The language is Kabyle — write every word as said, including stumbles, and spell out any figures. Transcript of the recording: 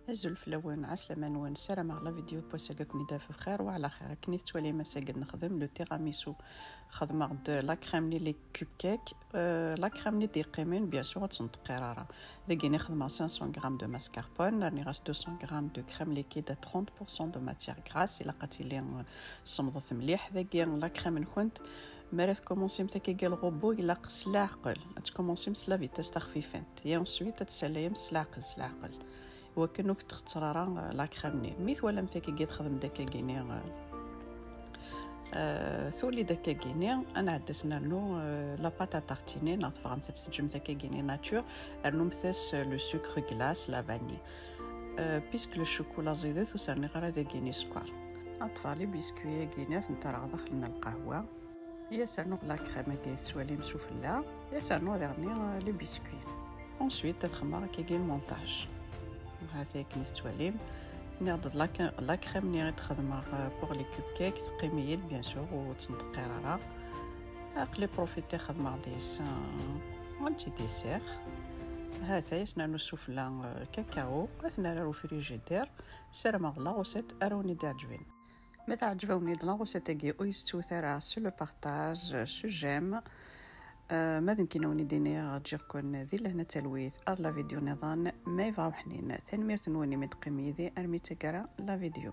Azul fell-awen, ɛeslama-nwen, ssarameɣ la vidéo n wass-agi ad ken-id-taf bxir wa ɛla xir. Akken i tettwalim, ass-agi ad nexdem le tiramisu. Xedmeɣ-d la crème-nni, les cupcakes. Euh, la crème-nni d-yeqqimen, bien sûr, ur tt-nettqir ara. Dagi-ni xedmeɣ cinq cents grammes de mascarpone, rniɣ-as deux cents grammes de crème liquide à trente pour cent de matière grasse, ilaq ad tili, euh, semmḍet mliḥ. Dagi la crème-nkent, mi ara tkumunsimt akkagi lɣubbu, ilaq s leɛqel. Ad tkumunsimt s la vitesse taxfifant. Et ensuite, ad tessalayem s leɛqel, s leɛqel. Wakken ur k-txetter ara, euh, la crème-nni. Mi twalamt akkagi texdem-d akkagi-ni, euh, euh, tuli-d akkagi-ni, ad nɛeddi ad s-nernu, euh, la pâte à tartiner, neɣ tebɣamt ad teǧǧemt akkagi-ni nature, rnumt-as, euh, le sucre glace, la vanille. Euh, puisque le chocolat ẓidet, ur s-rniɣ ara dagi-ni sskeṛ. Ad ṭṭfeɣ les biscuits-agi-ni, ad ten-rreɣ daxel n lqahwa. I as-rnuɣ la crème-agi tettwalim sufella. I as-rnuɣ daɣen, euh, les biscuits. Ensuite, ad xedmeɣ akkagi le montage. Hata akken i tettwalim. Nniɣ-d la, la crème-nni i d-xedmeɣ, euh, pour les cupcakes, teqqim-iyi-d, bien sûr, ur tt-nettqir ara. Aql-i profité xedmeɣ deg-s, euh, un petit dessert. Hata i as-nernu sufella, euh, cacao, ad t-nerr ar ufrijidir. Ssarameɣ d la recette ara wen-id-iɛeǧben. Ma teɛǧeb-awen-id la recette-agi, ur yi-tettut ara sur le partage, sur j'aime. Euh, ma d nekkini wen-id-iniɣ, ǧǧiɣ-ken di lehna d talwit ar la vidéo niḍen, ma yebɣa uḥnin. Tanemmirt-nwen imi d-teqqim yid-i armi d taggara la vidéo.